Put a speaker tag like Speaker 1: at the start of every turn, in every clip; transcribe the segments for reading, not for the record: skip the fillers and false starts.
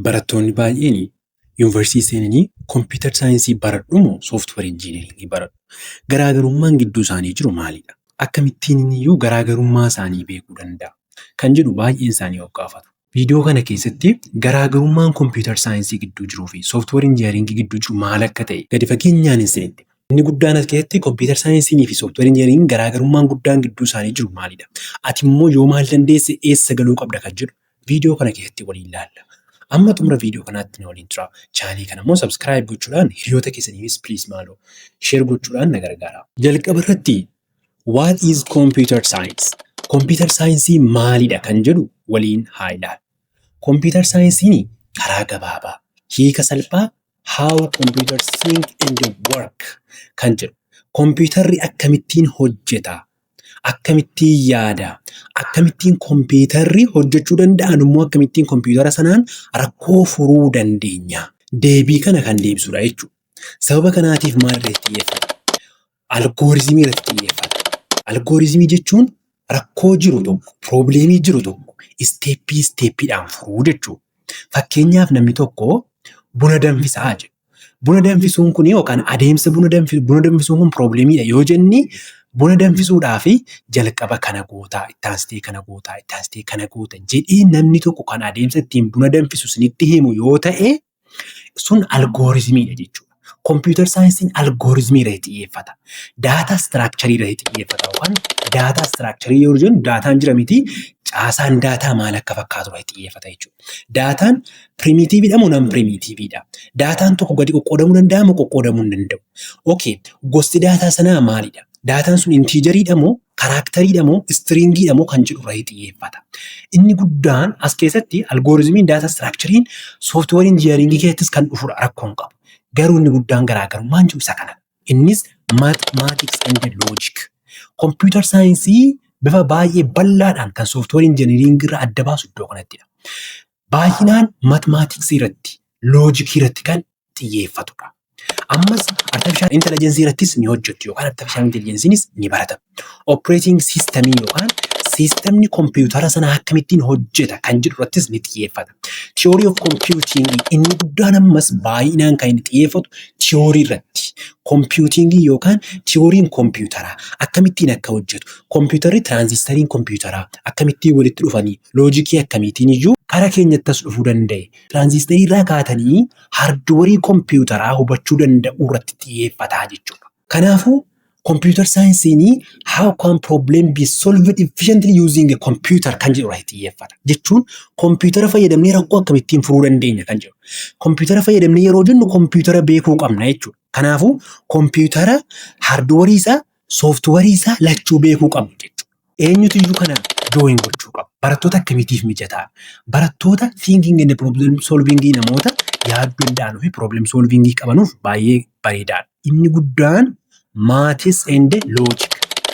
Speaker 1: Barattoonni baay'een yuunivarsiitii seenanii computer science baradhu moo software engineering baradhu? Garaagarummaan gidduu isaanii jiru maalidha? Akkamittiin iyyuu garaagarummaa isaanii beekuu danda'a? Kan jedhu baay'een isaanii of gaafatu. Viidiyoo kana keessatti garaagarummaan computer science gidduu jiruu fi software engineering gidduu jiru maal akka ta'e gadi fageenyaan isinitti. Inni guddaan as keessatti computer science fi software engineering garaagarummaan guddaan gidduu isaanii jiru maalidha? Ati immoo yoo maal dandeesse eessa galuu qabda kan jedhu viidiyoo kana keessatti waliin ilaalla. Amma xumura viidiyoo kanaatti na waliin tura. Chaanalii kana immoo subscribe gochuudhaan hiriyoota keessaniifis please maaloo share gochuudhaan na gargaara. Jalqaba irratti, what is computer science? Computer science maalidha kan jedhu waliin haa ilaallu. Computer science karaa gabaabaa, hiika salphaa, how computers think and work kan jedhu. Kompiitarri akkamittiin hojjeta? Akkamittiin yaada? Akkamittiin kompiitarri hojjechuu danda'an immoo akkamittiin kompiitara sanaan rakkoo furuu dandeenya? Deebii kana kan deebisudha jechuudha. Sababa kanaatiif maal irratti xiyyeeffata? Algorithmii irratti xiyyeeffata. Algorithmii jechuun rakkoo jiru tokko, problemii jiru tokko step stepiidhaan furuu jechuudha. Fakkeenyaaf, namni tokko buna danfisaa jedhu. Buna danfisuun kun yookaan adeemsa buna danfisuun kun problemiidha yoo jenne, buna danfisuudhaaf jalqaba kana gootaa, itti aansitee kana gootaa, itti aansitee kana goota jedhee namni tokko kan adeemsa ittiin buna danfisu isinitti himu yoo ta'e, sun algorithmiidha jechuudha. Computer scienceiin algorithmii irratti xiyyeeffata. Data structure irratti xiyyeeffata, yookaan data structure yoo jennu, dataan jira miti, caasaan data maal akka fakkaatu irratti xiyyeeffata jechuudha. Dataan primitiveiidha moo non primitiveiidha? Dataan tokko gadi qoqqoodamuu danda'a moo qoqqoodamuu hin danda'u? Okay, gosti data sanaa maalidha? Dataan sun integeriidha moo characteriidha moo stringiidha moo kan jedhu irratti xiyyeeffata. Inni guddaan as keessatti algorithmiin, data structureiin software engineering keessattis kan dhufudha, rakkoon qabu. Garuu inni guddaan garaagarummaan jiru isa kana. Innis mathematics and logic. Computer science bifa baay'ee bal'aadhaan kan software engineering irraa adda baasu iddoo kanattidha. Baay'inaan mathematics irratti, logic irratti kan xiyyeeffatudha. Ammas artificial intelligence irrattis ni hojjetu, yookaan artificial intelligencenis ni baratama. Operating system yookaan systemni kompiitara sanaa akkamittiin hojjeta kan jedhu irrattis ni xiyyeeffata. Theory of computing, inni guddaan ammas baay'inaan kan inni xiyyeeffatu theory irratti. Computing yookaan theoryin kompiitaraa akkamittiin akka hojjetu, kompiitarri, transistoriin kompiitaraa akkamittiin walitti dhufanii, logic akkamiitiin iyyuu kara keenyatti as dhufuu danda'e. Transistor irraa kaatanii hardware kompiitaraa hubachuu danda'u irratti xiyyeeffataa jechuudha. Kanaafuu computer scienceiin how can problem be solved efficiently using a computer kan jedhu irratti xiyyeeffata. Jechuun kompiitara fayyadamnee rakkoo akkamittiin furuu dandeenya kan jedhu. Kompiitara fayyadamnee yeroo jennu kompiitara beekuu qabna jechuudha. Kanaafuu kompiitara hardware isaa, software isaa lachuu beekuu qabna jechuudha. Eenyutu iyyuu kana join gochuu qaba? Barattoota akkamiitiif mijataa? Barattoota thinking and problem solving, namoota yaaduu danda'anuu fi problem solving qabanuuf baay'ee bareedaadha. Inni guddaan maths and logic.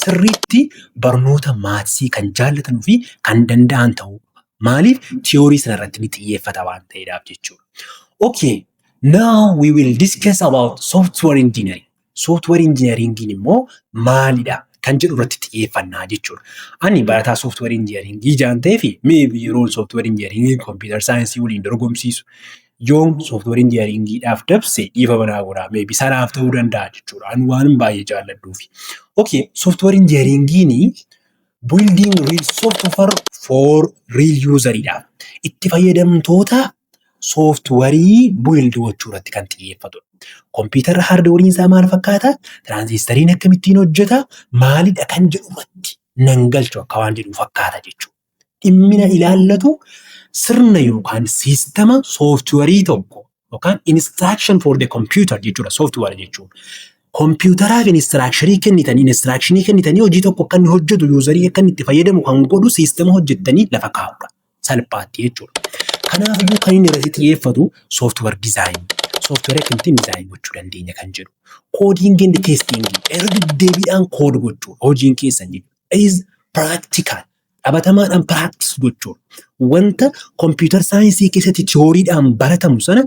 Speaker 1: Sirriitti barnoota maths kan jaallatanuu fi kan danda'an ta'uu. Maaliif? Theory sana irratti ni xiyyeeffata waan ta'eedhaaf jechuudha. Okay, now we will discuss about software engineering. Software engineering immoo maalidha kan jedhu irratti xiyyeeffannaa jechuudha. Ani barataa software engineering ijaan ta'eef, maybe yeroon software engineering computer science waliin dorgomsiisu, yoon software engineeringiidhaaf dabse dhiifa banaa godhaa, maybe sanaaf ta'uu danda'a jechuudha. Ani waan baay'ee jaalladhuufi. Okay, software engineeringiin building real software for real useridha. Itti fayyadamtoota software build gochuu irratti kan xiyyeeffatudha. Kompiitarri hardwareiin isaa maal fakkaata? Transistoriin akkamittiin hojjeta? Maalidha kan jedhu irratti nan galchu akka waan jedhu fakkaata jechuudha. Dhimmina ilaallatu sirna yookaan system software tokko yookaan instruction for the computer jechuudha software jechuun. Kompiitaraaf instruction kennitanii hojii tokko akka inni hojjetu, user akka inni itti fayyadamu kan godhu system hojjettanii lafa kaa'udha. Salphaatti jechuudha. Kanaafiyyuu kan inni irratti xiyyeeffatu software design. Software akkamittiin design gochuu dandeenya kan jedhu. Coding and testing, irra deddeebiidhaan code gochuu hojiin keessan jechuudha. Is practical. Qabatamaadhaan practice gochuudha. Wanta computer science keessatti theorydhaan baratamu sana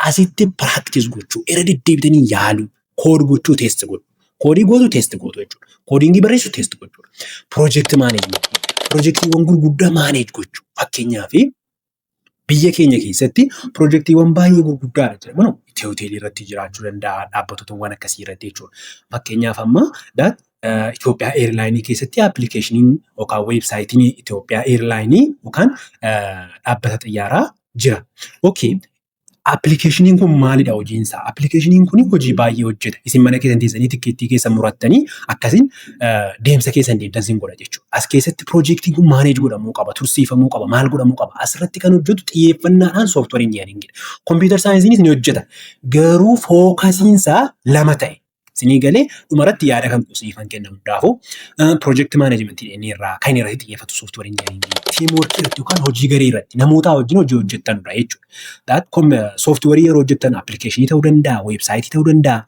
Speaker 1: asitti practice gochuu, irra deddeebitanii yaaluu, code gochuu, test gochuu. Code gootu, test gootu jechuudha. Coding barreessu, test gochuudha. Project management. Projectiiwwan gurguddaa manage gochuu. Fakkeenyaaf, Biyya keenya keessatti piroojeektiiwwan baay'ee gurguddaadha jedhaman Itiyoo Teelee irratti jiraachuu danda'a, dhaabbattootawwan akkasii irratti jechuudha. Fakkeenyaaf, amma Itoophiyaa Airlineii keessatti applicationiin yookaan websiteiin Itoophiyaa Airlineii yookaan dhaabbata xiyyaaraa jira. Okay. Applicationiin kun maalidha hojiinsaa? Applicationiin kun hojii baay'ee hojjeta. Isin mana keessan teessanii tikkeettii keessan murattanii akkasiin deemsa keessan deemtan sin godha jechuudha. As keessatti piroojeektiin kun manage godhamuu qaba, tursiifamuu qaba, maal godhamuu qaba. Asirratti kan hojjetu xiyyeeffannaadhaan software engineeringidha. Computer scienceiinis ni hojjeta. Garuu focusiinsaa lama ta'e. Isinii galee? Dhumarratti yaada kan siifan kenna hundaafuu project managementii inni irraa kan inni irratti xiyyeeffatu software engineeringii. Teamworkii irratti yookaan hojii garee irratti namoota wajjin hojii hojjettanudha jechuudha. Softwareii yeroo hojjettan applicationii ta'uu danda'a, websiteii ta'uu danda'a.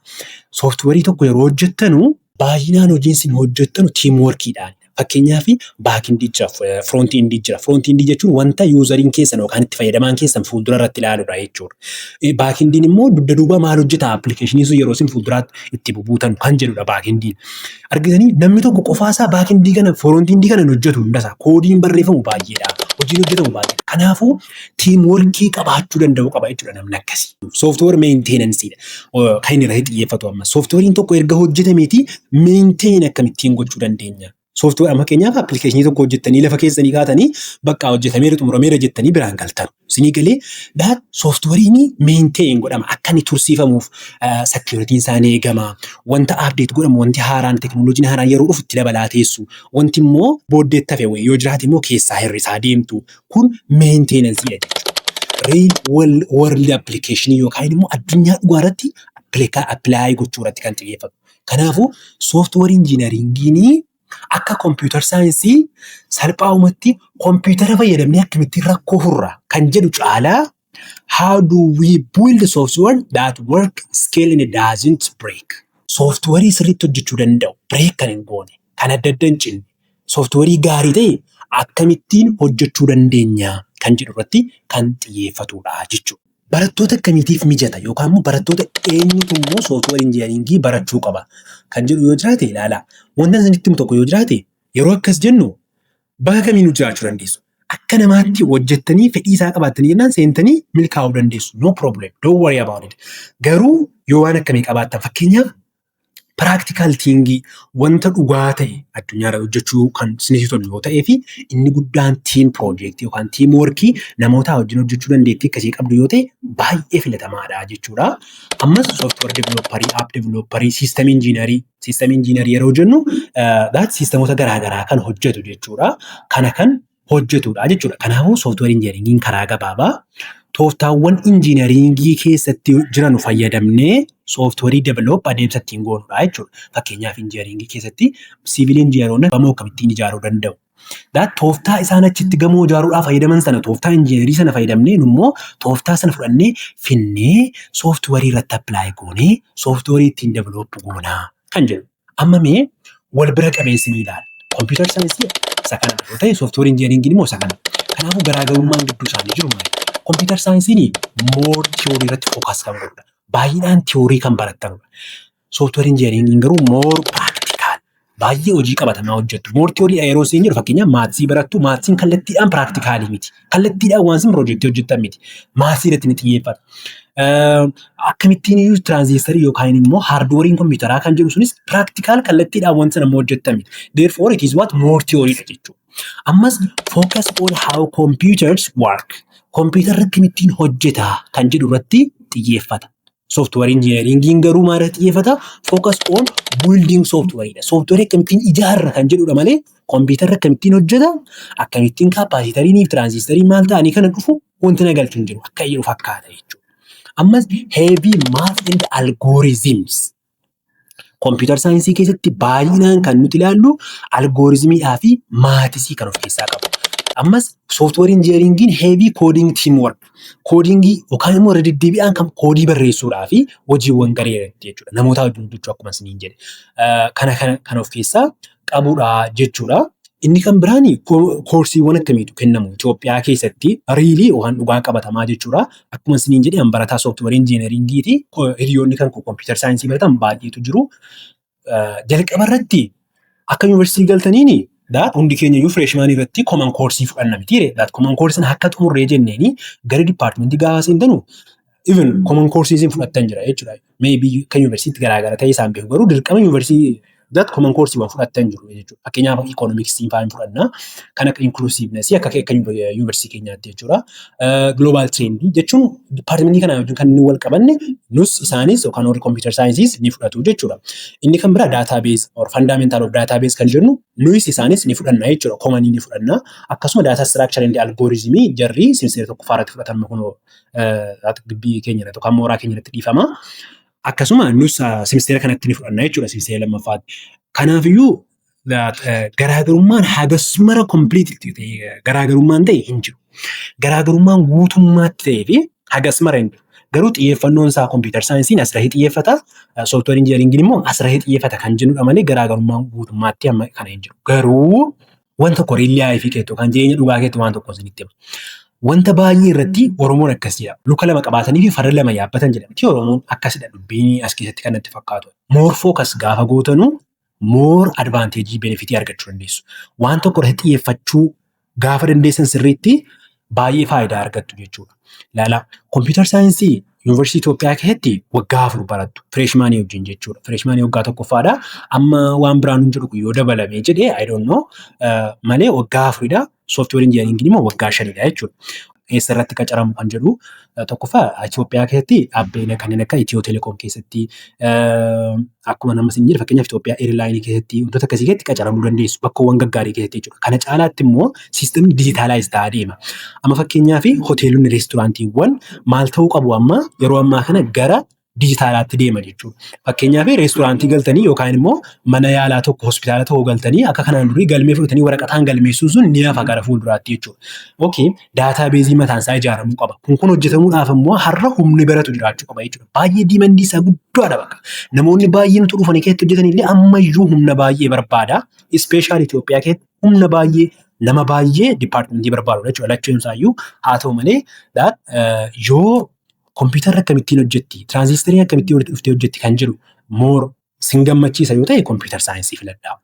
Speaker 1: Softwareii tokko yeroo hojjettanu baay'inaan hojiin isin hojjettanu teamworkiidhaan. Fakkeenyaaf, backendii jira, frontendii jira. Frontendii jechuun wanta useriin keessan yookaan itti fayyadamaan keessan fuuldura irratti ilaaludha jechuudha. Backendiin immoo dugda duuba maal hojjeta applicationii sun yeroo isin fuulduraatti itti bubuutan kan jedhudha backendiin. Argitanii, namni tokko qofaasaa backendii kana, frontendii kana hin hojjetu hundasaa. Codeiin barreeffamu baay'eedha. Hojiin hojjetamu baay'eedha. Kanaafuu teamworkii qabaachuu danda'u qaba jechuudha namni akkasii. Software maintenanceiidha. Kan inni irratti xiyyeeffatu amma. Softwareiin tokko erga hojjetameeti maintain akkamittiin gochuu dandeenya? Software amma fakkeenyaaf applicationii tokko hojjettanii lafa keessanii kaatanii bakka hojjetameera, xumurameera jettanii biraan galtan. Isinii galee? That softwareiin maintain godhama, akka inni tursiifamuuf securityiin isaanii eegama. Wanta update godhamu, wanti haaraan, teekinooloojiin haaraan yeroo dhufu itti dabalaa teessu. Wanti immoo booddeetti hafe wayii yoo jiraate immoo keessaa hir'isaa deemtu. Kun maintenanceiidha jechuudha. Real world applicationii yookaan immoo addunyaa dhugaa irratti apply gochuu irratti kan xiyyeeffatu. Kanaafuu software engineeringiin akka computer scienceii salphaa'umatti kompiitara fayyadamnee akkamittiin rakkoo furra kan jedhu caalaa, how do we build software that work, scale and doesn't break? Softwareii sirriitti hojjechuu danda'u, break kan hin goone, kan adda adda hin cinne, softwareii gaarii ta'e akkamittiin hojjechuu dandeenya kan jedhu irratti kan xiyyeeffatudha jechuudha. Barattoota akkamiitiif mijata yookaan immoo barattoota eenyutu immoo software engineeringii barachuu qaba kan jedhu yoo jiraate ilaala. Wanta isinitti himu tokko yoo jiraate, yeroo akkas jennu bakka kamiinuu jiraachuu dandeessu. Akka namaatti hojjettanii fedhii isaa qabaattanii jennaan seentanii milkaa'uu dandeessu. No problem. Don't worry about it. Garuu yoo waan akkamii qabaattan, fakkeenyaaf practical thingii, wanta dhugaa ta'e addunyaarra hojjechuu kan isinitti tolu yoo ta'ee fi inni guddaan team projectii yookaan team workii namoota wajjin hojjechuu dandeettii akkasii qabdu yoo ta'e baay'ee filatamaadha jechuudha. Ammas software developerii, app developerii, system engineerii. System engineerii yeroo jennu systemoota garaagaraa kan hojjetu jechuudha. Kana kan hojjetudha jechuudha. Kanaafuu software engineeringiin karaa gabaabaa tooftaawwan engineeringii keessatti jiran fayyadamnee softwareii develop adeemsa ittiin goonudha jechuudha. Fakkeenyaaf, engineeringii keessatti civil engineeroonni gamoo akkamittiin ijaaruu danda'u? Tooftaa isaan achitti gamoo ijaaruudhaaf fayyadaman sana, tooftaa engineerii sana fayyadamnee, immoo tooftaa sana fudhannee finnee softwareii irratti apply goonee softwareii ittiin develop goonaa kan jedhu. Amma mee wal bira qabeessi ni ilaala. Computer scienceii isa kana yoo ta'e, software engineeringiin immoo isa kana. Kanaafuu garaagarummaan gidduu isaanii jiru maali? Computer scienceiin more theory irratti focus kan godhudha. Baay'inaan theory kan barattanudha. Software engineeringiin garuu more practical, baay'ee hojii qabatamaa hojjettu. More theorydha yeroo isin jedhu, fakkeenyaaf mathsii barattu, mathsiin kallattiidhaan practicalii miti. Kallattiidhaan waan isin projectii hojjettan miti. Mathsii irratti ni xiyyeeffata. Akkamittiin iyyuu transistorii yookaan immoo hardwareiin kompiitaraa kan jedhu sunis practical kallattiidhaan wanta sana immoo hojjettan miti. Therefore it is what more theory dha jechuudha. Ammas focus on how computers work. Kompiitarri akkamittiin hojjeta kan jedhu irratti xiyyeeffata. Software engineeringiin garuu maal irratti xiyyeeffata? Focus on building software dha. Software akkamittiin ijaarra kan jedhudha malee kompiitarri akkamittiin hojjeta, akkamittiin capacitoriin fi transistoriin maal ta'anii kana dhufu wanti na galchu hin jiru akka jedhu fakkaata jechuudha. Ammas heavy math and algorithms. Computer scienceii keessatti baay'inaan kan nuti ilaallu algorithmiidhaa fi mathsii kan of keessaa qabu. Ammas software engineeringiin heavy coding, teamwork. Codingii yookaan immoo irra deddeebi'aan kan codeii barreessuudhaa fi hojiiwwan garee irratti jechuudha. Namoota wajjin hojjechuu akkuma isiniin jedhe. Kana kan of keessaa qabudha jechuudha. Inni kan biraan courseiiwwan akkamiitu kennamu Itoophiyaa keessatti realii yookaan dhugaa qabatamaa jechuudha. Akkuma isiniin jedhe, an barataa software engineeringiiti. Hiriyoonni kan computer scienceii baratan baay'eetu jiru. Jalqaba irratti akka yuunivarsiitii galtaniin That hundi keenya iyyuu freshman irratti common course fudhanna miti. That common course sana akka xumurree jenneeni gara departmentii gaafa seentanu even common course isin fudhattan jira jechuudha. Maybe kan yuunivarsiitii garaagara ta'e isaan beeku, garuu dirqama yuunivarsiitii that common course waan fudhattan jiru jechuudha. Fakkeenyaaf, economics fa'aa hin fudhanna. Kan akka inclusiveness akka yuunivarsiitii keenyaatti jechuudha. Global trend jechuun departmentii kana wajjin kan inni wal qabanne nus isaanis yookaan warri computer sciences ni fudhatu jechuudha. Inni kan biraa database or fundamental of database kan jennu nuyis isaanis ni fudhanna jechuudha. Common ni fudhanna. Akkasuma data structure and algorithm jarri semesteera tokkoffaa irratti fudhatan kunoo gibbii keenya irratti yookaan mooraa keenya irratti dhiifama. Akkasuma nus semesteera kanatti ni fudhanna jechuudha, semesteera lammaffaatti. Kanaafiyyuu garaagarummaan hagas mara complete garaagarummaan ta'e hin jiru. Garaagarummaan guutummaatti ta'ee fi hagas mara hin jiru. Garuu xiyyeeffannoon isaa computer scienceiin asirratti xiyyeeffata. Software engineeringiin immoo asirratti xiyyeeffata kan jennudha malee garaagarummaan guutummaatti amma kana hin jiru. Garuu wanta tokko real life keetti yookaan jireenya dhugaa keetti waan tokko isinitti hima. Wanta baay'ee irratti Oromoon akkasidha. Luka lama qabaatanii fi farda lama yaabbatan jedhamti. Oromoon akkasidha, dubbiin as keessatti kan natti fakkaatu. More focus gaafa gootanu more advantage, benefitii argachuu dandeessu. Waan tokko irratti xiyyeeffachuu gaafa dandeessan sirriitti baay'ee faayidaa argattu jechuudha. Ilaalaa, computer science yuunivarsiitii Itoophiyaa keessatti waggaa 4 barattu freshmanii wajjin jechuudha. Freshmanii waggaa tokkoffaadha. Amma waan biraan hin jedhu yoo dabalamee jedhee, I don't know, malee waggaa 4dha. Software engineeringiin immoo waggaa 5dha jechuudha. Eessa irratti qacaramu kan jedhu, tokkoffaa Itoophiyaa keessatti dhaabbilee kanneen akka Itiyoo Telekoom keessatti, akkuma nama isin jedhe, fakkeenyaaf Itoophiyaa Airlineii keessatti, wantoota akkasii keessatti qacaramuu dandeessu, bakkeewwan gaggaarii keessatti jechuudha. Kana caalaatti immoo systemni digitalize ta'aa deema. Amma fakkeenyaaf hoteelonni, reesturaantiiwwan maal ta'uu qabu? Amma yeroo ammaa kana gara dijitaalaatti deema jechuudha. Fakkeenyaaf, reesturaantii galtanii yookaan immoo mana yaalaa tokko, hospitaala tokko galtanii akka kanaan durii galmee fudhatanii waraqataan galmeessuun sun ni hafa gara fuulduraatti jechuudha. Okay, databaseii mataan isaa ijaaramuu qaba. Kun hojjetamuudhaaf immoo har'a humni baratu jiraachuu qaba jechuudha. Baay'ee demandii isaa guddaadha bakka. Namoonni baay'een utuu dhufanii keessatti hojjetan illee ammayyuu humna baay'ee barbaada. Especially Itoophiyaa keessatti humna baay'ee, nama baay'ee departmentii barbaadudha jechuudha. Lachuun isaayyuu haa ta'u malee yoo kompiitarri akkamittiin hojjetti, transistoriin akkamittiin walitti dhuftee hojjetti kan jedhu more sin gammachiisa yoo ta'e, computer science filadhaa.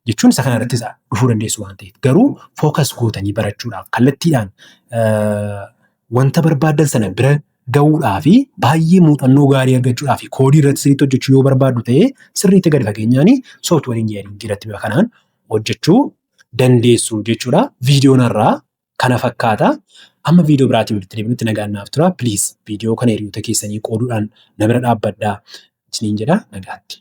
Speaker 1: Jechuun isa kana irrattis dhufuu dandeessu waan ta'eef. Garuu focus gootanii barachuudhaaf, kallattiidhaan wanta barbaaddan sana bira gahuudhaa fi baay'ee muuxannoo gaarii argachuudhaa fi codeii irratti sirriitti hojjechuu yoo barbaaddu ta'e, sirriitti gadi fageenyaan software engineeringii irratti bifa kanaan hojjechuu dandeessu jechuudha. Viidiyoon har'aa kana fakkaata. Amma viidiyoo biraatiin walitti deebinutti nagaan naaf tura. Please, viidiyoo kana hiriyoota keessanii qooduudhaan na bira dhaabbadhaa isiniin jedha, nagaatti.